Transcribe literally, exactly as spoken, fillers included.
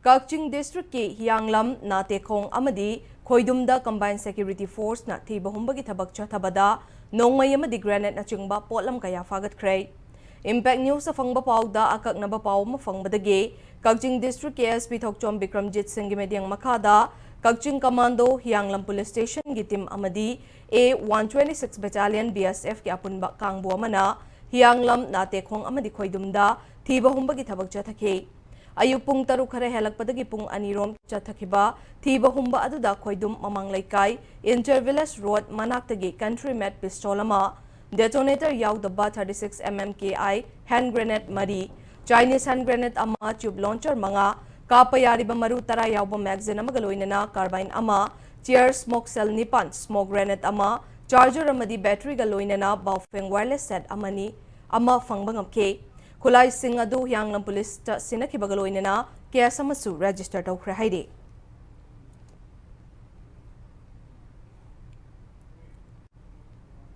ꯀꯛꯆꯤꯡ district ꯀꯤ ꯍꯤꯌꯥꯡꯂꯝ, ꯅꯥꯇꯦꯈꯣꯡ ꯑꯃꯗꯤ ꯈꯣꯏꯗꯨꯝꯗ combined security force ꯅ ꯊꯤꯕ ꯍꯨꯝꯕꯒꯤ ꯊꯕꯛ ꯆꯠꯊꯕꯗ ꯅꯣꯡꯃꯩ ꯑꯃꯗꯤ grenade ꯅꯆꯤꯡꯕ ꯄꯣꯠꯂꯝ ꯀꯌꯥ ꯐꯥꯒꯠꯈ꯭ꯔꯦ꯫ Impact News ꯅ ꯐꯪꯕ ꯄꯥꯎꯗ ꯑꯀꯛꯅꯕ ꯄꯥꯎ ꯑꯃ ꯐꯪꯕꯗꯒꯤ ꯀꯛꯆꯤꯡ district ꯀꯤ S P ꯊꯣꯛꯆꯣꯝ ꯕꯤꯀ꯭ꯔꯝꯖꯤꯠ ꯁꯤꯡꯒꯤ ꯃꯤꯠꯌꯦꯡ ꯃꯈꯥꯗ ꯀꯛꯆꯤꯡ commando ꯍꯤꯌꯥꯡꯂꯝ police station ꯒꯤ team ꯑꯃꯗꯤ A one twenty six battalion B S F ꯀꯤ ꯑꯄꯨꯟꯕ ꯀꯥꯡꯕꯨ ꯑꯃꯅ ꯍꯤꯌꯥꯡꯂꯝ, ꯅꯥꯇꯦꯈꯣꯡ ꯑꯃꯗꯤ ꯈꯣꯏꯗꯨꯝꯗ ꯊꯤꯕ ꯍꯨꯝꯕꯒꯤ ꯊꯕꯛ ꯆꯠꯊꯈꯤ꯫ ꯑꯌꯨꯛ ꯄꯨꯡ ꯇꯔꯨꯛ ꯈꯔ ꯍꯦꯜꯂꯛꯄꯗꯒꯤ ꯄꯨꯡ ꯑꯅꯤꯔꯣꯝ ꯆꯠꯊꯈꯤꯕ ꯊꯤꯕ ꯍꯨꯝꯕ ꯑꯗꯨꯗ ꯈꯣꯏꯗꯨꯝ ꯃꯃꯥꯡ ꯂꯩꯀꯥꯏ Inter Village Road ꯃꯅꯥꯛꯇꯒꯤ country made pistol ꯑꯃ, detonator ꯌꯥꯎꯗꯕ thirty six M M K I hand grenade ꯃꯔꯤ, Chinese hand grenade ꯑꯃ, tube launcher ꯃꯉꯥ, ꯀꯥꯞꯄ ꯌꯥꯔꯤꯕ ꯃꯔꯨ ꯇꯔꯥ ꯌꯥꯎꯕ magazine ꯑꯃꯒ ꯂꯣꯏꯅꯅ carbine ꯑꯃ, tear smoke shell ꯅꯤꯄꯥꯟ, smoke grenade ꯑꯃ, charger ꯑꯃꯗꯤ battery ꯒ ꯂꯣꯏꯅꯅ Baofeng wireless set ꯑꯃꯅꯤ, ꯑꯃ ꯐꯪꯕ ꯉꯝꯈꯤ꯫ ꯈꯨꯠꯂꯥꯏꯁꯤꯡ ꯑꯗꯨ ꯍꯤꯌꯥꯡꯂꯝ police ꯇ ꯁꯤꯟꯅꯈꯤꯕꯒ ꯂꯣꯏꯅꯅ case ꯑꯃꯁꯨ register ꯇꯧꯈ꯭ꯔꯦ ꯍꯥꯏꯔꯤ꯫